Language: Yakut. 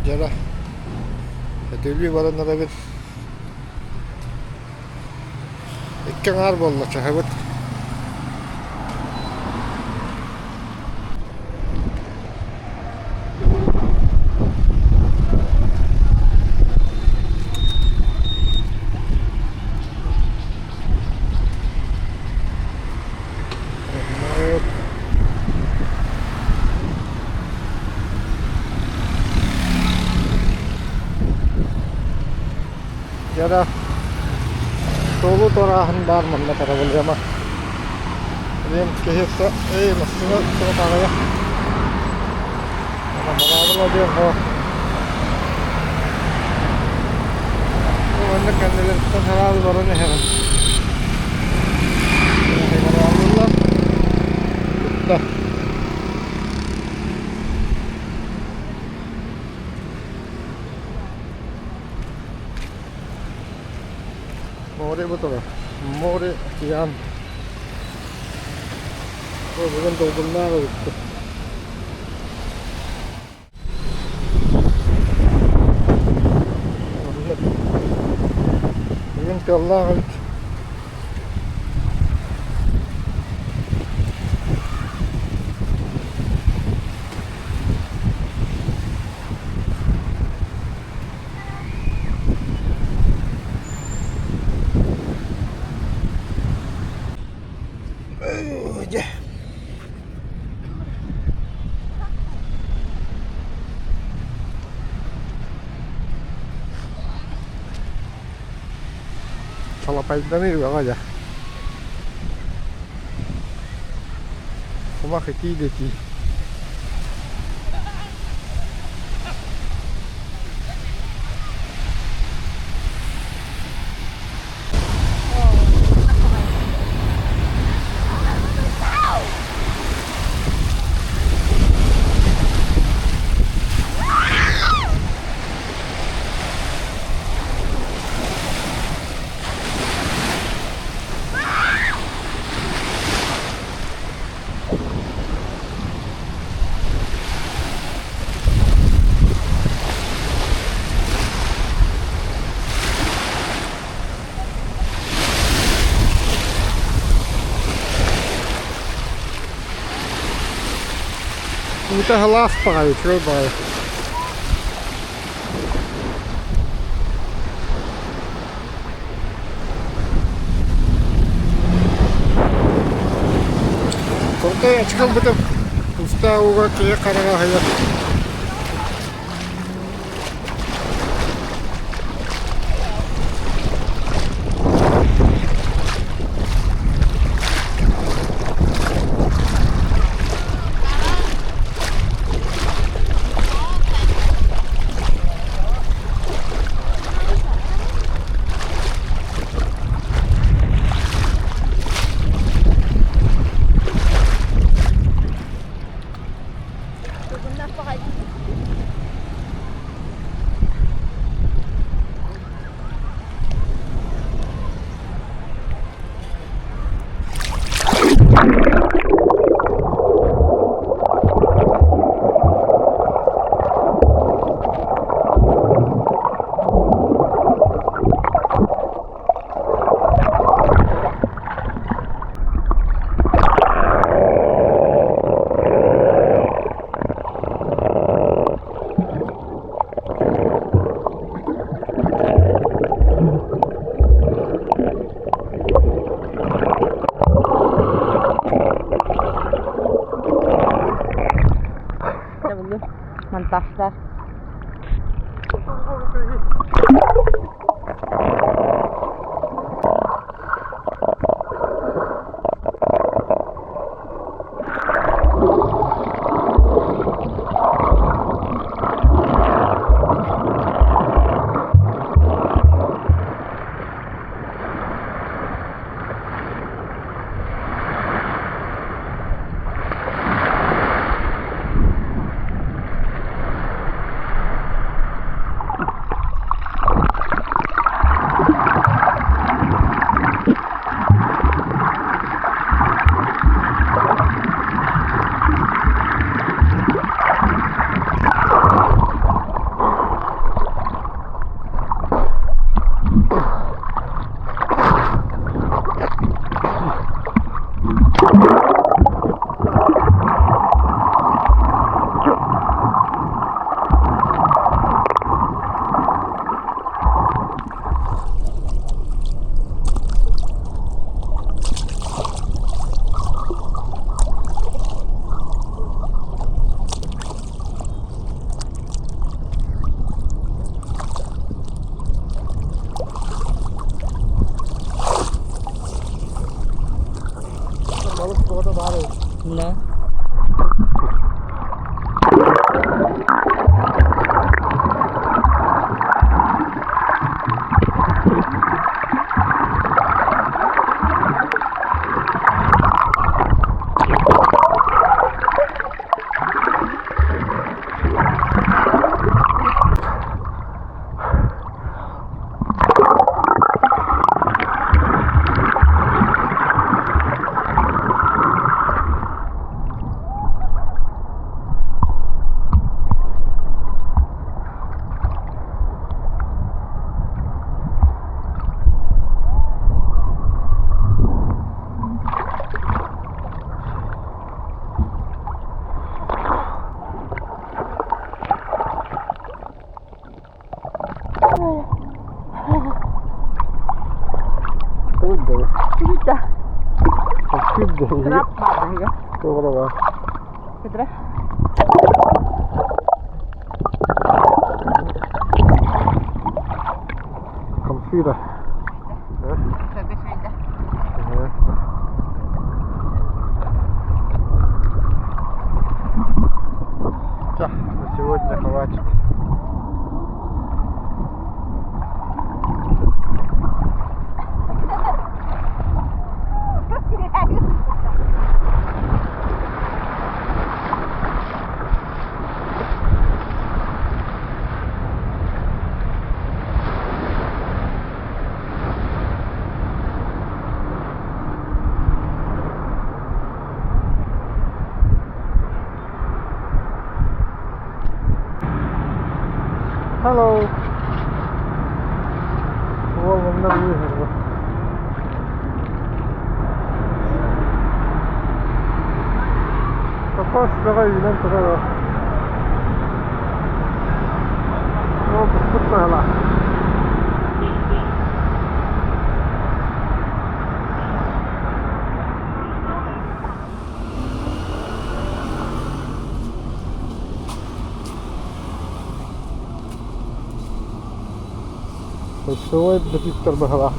Дьара сөтүөлүү баран эрэбит. Икки аҥаар буолла чаһыбыт. Дьэ суолу туорааһын баар манна проблема. Диэн киһи эй массыына суотаҕыйа. Быраабыла диэн суох. Манна кэннилэриттэн сараалы баран иһэҕин. Бүттэ. Море бу турар. Море, океан. Бүгүн долгуннаах эбиппит. Бүгүн тыаллаах эбит. Дьэ. Салапайданыы үөҕэ дьэ. Кумах итии да итии. Уута сылаас баҕайы, үчүгэй баҕайы. Куртай ачыкыл бытып, уста ууга киһи хараҕа аһыйар. Монтажтар. Трап баар Туох эрэ баар. Кыдыра. Хамсыыра. Сөргө сүйдэ. Всё, на сегодня хватит. Hello. Уол манна быыһырба. Кокос бөҕө үүнэн турар ол. Ол буспут быһалаах. Кольцевой бытыктар быһалаах.